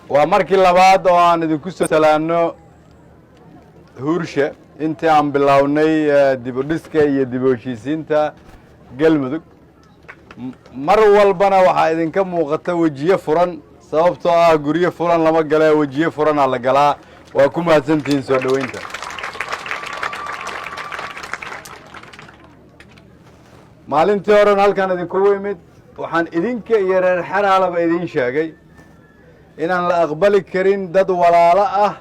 Waa markii labaad oo aan idinku soo salaanno Huurshe intii aan bilownay dib u dhiska iyo dib u heshiisiinta Galmudug. Mar walbana waxaa idinka muuqata wejiyo furan, sababtoo ah guryo furan lama gale, wejiyo furanaa la galaa. Waa ku mahadsantihiin soo dhoweynta. Maalintii horen halkaan idinkugu imid, waxaan idinka iyo reer Xeraalaba idiin sheegay inaan la aqbali karin dad walaalo ah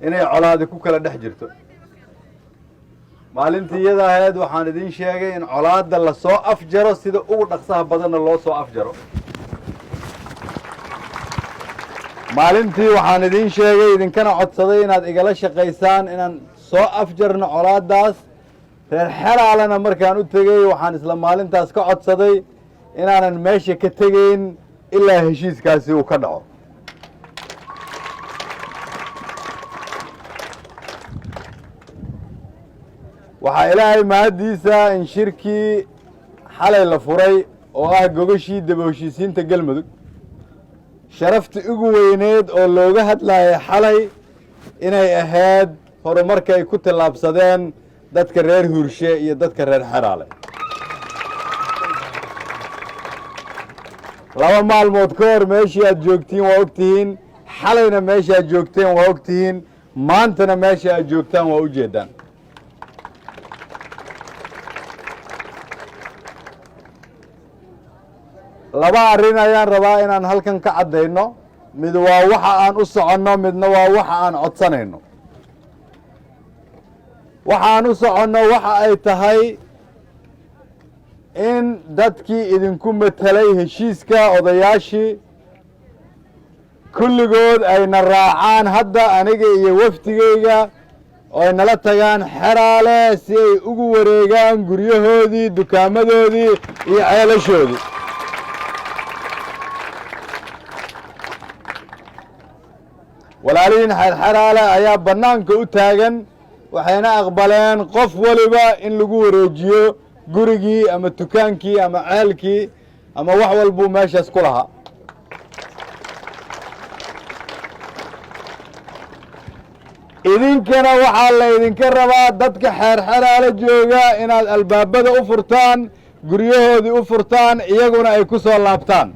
inay colaadi ku kala dhex jirto. Maalintii iyada ahayd waxaan idiin sheegay in colaadda lasoo afjaro, sida ugu dhaqsaha badanna loo soo afjaro. Maalintii waxaan idiin sheegay, idinkana codsaday, inaad igala shaqaysaan inaan soo afjarno colaaddaas. Reer Xeraalena markaan u tegey, waxaan isla maalintaas ka codsaday inaanan meesha ka tegayn ilaa heshiiskaasi uu ka dhaco. Waxaa Ilaahay mahaddiisa in shirkii xalay la furay oo ah gogashii daba heshiisiinta Galmudug, sharafta ugu weyneed oo looga hadlayay xalay inay ahayd horumarka ay ku tallaabsadeen dadka reer Huurshe iyo dadka reer Xeraale. 2 maalmood ka hor meeshii aad joogtiin waa ogtihiin, xalayna meesha aad joogteen waa ogtihiin, maantana meesha aad joogtaan waa ujeeddaan. Laba arrin ayaan rabaa inaan halkan ka caddayno. Mid waa waxa aan u soconno, midna waa waxa aan codsanayno. Waxa aan u soconno waxa ay tahay in dadkii idinku metelay heshiiska, odayaashii kulligood, ayna raacaan hadda aniga iyo wafdigayga oo ay nala tagaan Xeraale si ay ugu wareegaan guryahoodii, dukaamadoodii iyo ceelashoodii. Walaalihiin Xeerxeraale ayaa bannaanka u taagan, waxayna aqbaleen qof waliba in lagu wareejiyo gurigii ama dukaankii ama ceelkii ama wax walbuu meeshaas ku lahaa. Idinkana waxaa la idinka rabaa dadka Xeerxeraale jooga inaad albaabada u furtaan, guryahoodii u furtaan, iyaguna ay ku soo laabtaan.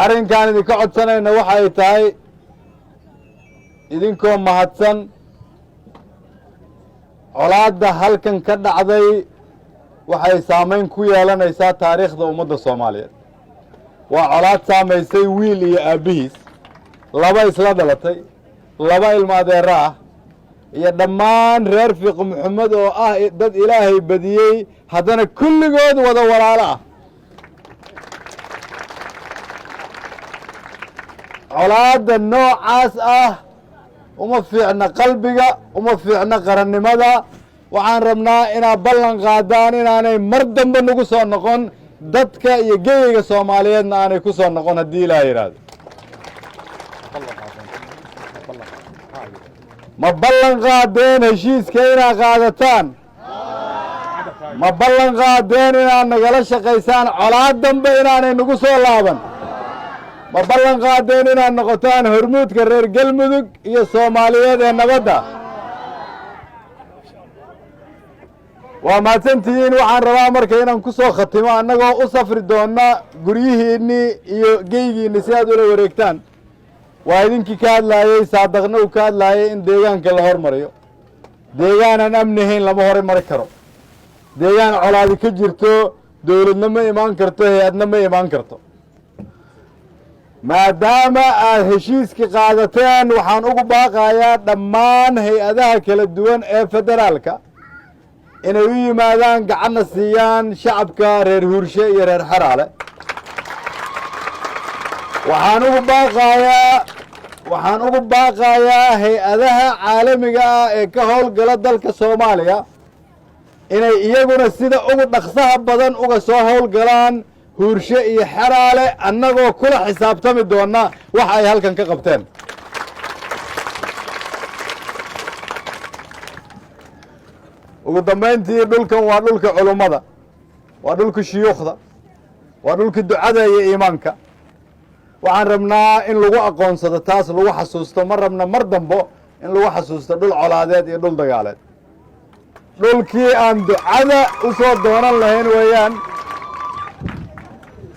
Arrinkaan idinka codsanayna waxa ay tahay, idinkoo mahadsan, colaadda halkan ka dhacday waxay saamayn ku yeelanaysaa taariikhda ummadda Soomaaliyeed. Waa colaad saamaysay wiil iyo aabbihiis, laba isla dhalatay, laba ilmo adeero ah, iyo dhammaan reer Fiiq Maxamed oo ah dad Ilaahay badiyey, haddana kulligood wada walaalo ah. Colaadda noocaas ah uma fiicna qalbiga, uma fiicna qarannimada. Waxaan rabnaa inaad ballan qaadaan inaanay mar dambe nagu soo noqon, dadka iyo geyga Soomaaliyeedna aanay ku soo noqon, haddii Ilaah yidhaahdo. Ma ballan qaadeen heshiiska inaad qaadataan? Ma ballan qaadeen inaad nagala shaqaysaan colaad dambe inaanay nagu soo laaban? Ma ballan qaadeen inaad noqotaan hormuudka reer Galmudug iyo Soomaaliyeed ee nabadda? Waa mahadsantihiin. Waxaan rabaa marka inaan ku soo khatimo, annagoo u safri doona guryihiinnii iyo geygiinni si aad ula wareegtaan. Waa idinkii ka hadlaayey, Saadaqna uu ka hadlaayay in deegaanka la hormariyo. Deegaanaan amnihayn lama hormari karo. Deegaan colaadi ka jirto dowladna ma imaan karto, hay-adna ma imaan karto. Maadaama aad heshiiski qaadateen, waxaan ugu baaqayaa dhammaan hay-adaha kala duwan ee federaalka inay u yimaadaan, gacanna siiyaan shacabka reer Huurshe iyo reer Xeraale. Waxaan ugu baaqayaa hay-adaha caalamiga ah ee ka howlgala dalka Soomaaliya inay iyaguna sida ugu dhaqsaha badan uga soo howlgalaan Huurshe iyo Xeraale, annagoo kula xisaabtami doona waxa ay halkan ka qabteen. Ugu dambayntii, dhulkan waa dhulka culummada, waa dhulka shuyuukhda, waa dhulka ducada iyo iimaanka. Waxaan rabnaa in lagu aqoonsado taas, lagu xasuusto. Ma rabna mar dambo in lagu xasuusto dhul colaadeed iyo dhul dagaaleed. Dhulkii aan ducada u soo doonan lahayn weeyaan.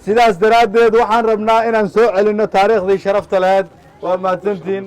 Sidaas daraaddeed waxaan rabnaa inaan soo celinno taariikhdii sharafta lahayd. Waa mahadsantihiin.